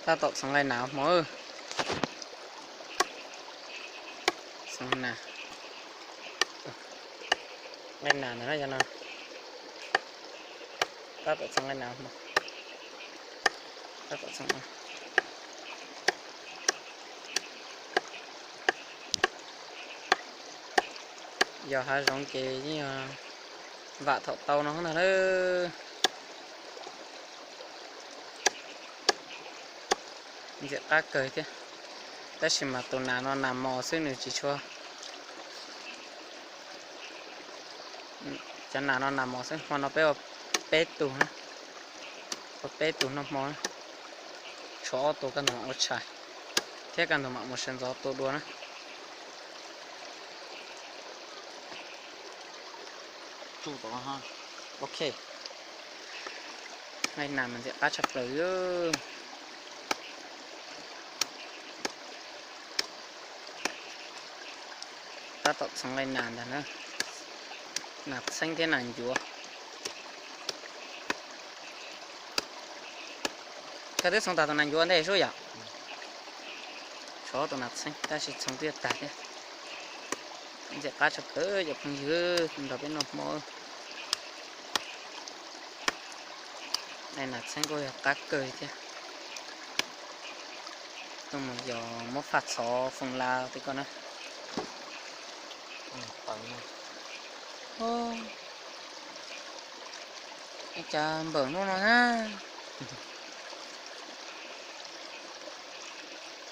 Tab tom txhoov nqaij nas hmo. Txhoov nas, nqaij nas ntawm no, tab tom txhoov nqaij nas hmo. Yog hav zoov ces yeej yog vam thaum tau no ntag lawm. Ntxim qab kawg thiab. Tab sis mas tus nas no nas mos xwb, nws tsis tshua, cov nas no nas mos xwb. Hmo no peb ua peb tug na, ua peb tug noj hmo na. Tshuav ob tug kaj ntug mam ua tshais, thiab kaj ntug mam mus sawv ntxov tua dua na. Ok, nqaij nas mas ntxim qab tshaj plaws. Tab tom txhoov nqaij nas ntag na, nas txheeb thiab nas ncuav. Koj twb txhoov tag tus nas ncuav ntej sub yom? Tshuav tus nas txheeb tab sis txhoov twb yuav tag thiab. Ntxim qab tshaj plaws cov phooj ywg nrog peb noj hmo. Nqaij nas txheeb kuj yog qab kawg thiab. Tuaj mus yos muab faj txhov foom la tej ko na. Ua cas npawm hnub no na.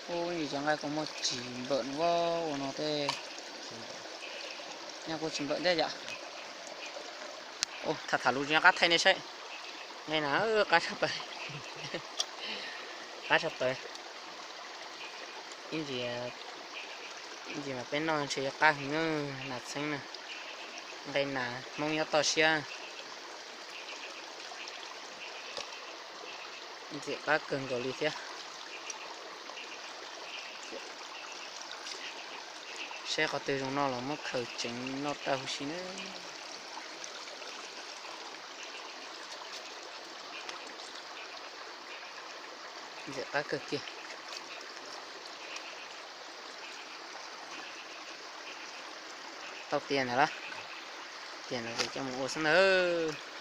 Ub, yus cov nqaij kuj muaj tsis npawm ua no tej. Nyob kuj tsis npawm thiab yom. Tham tham lus tsis nyob qab thaij nej saib. Nqaij nas qab tshaj plaws, qab tshaj plaws. Ib ntsis, ib ntsis mas peb noj ntshe yuav qab heev na, nas txheeb na. Nqaij nas Hmoob nyob toj siab. Ntxim qab kawg nkaus li thiab. Saib qhov twg zoo noj los muab khaws tseev noj tag huv si na. Ntxim qab kawg kiag. Tau tias ntawd lawm, tias ntawd ces coj mus ua xwb ntag.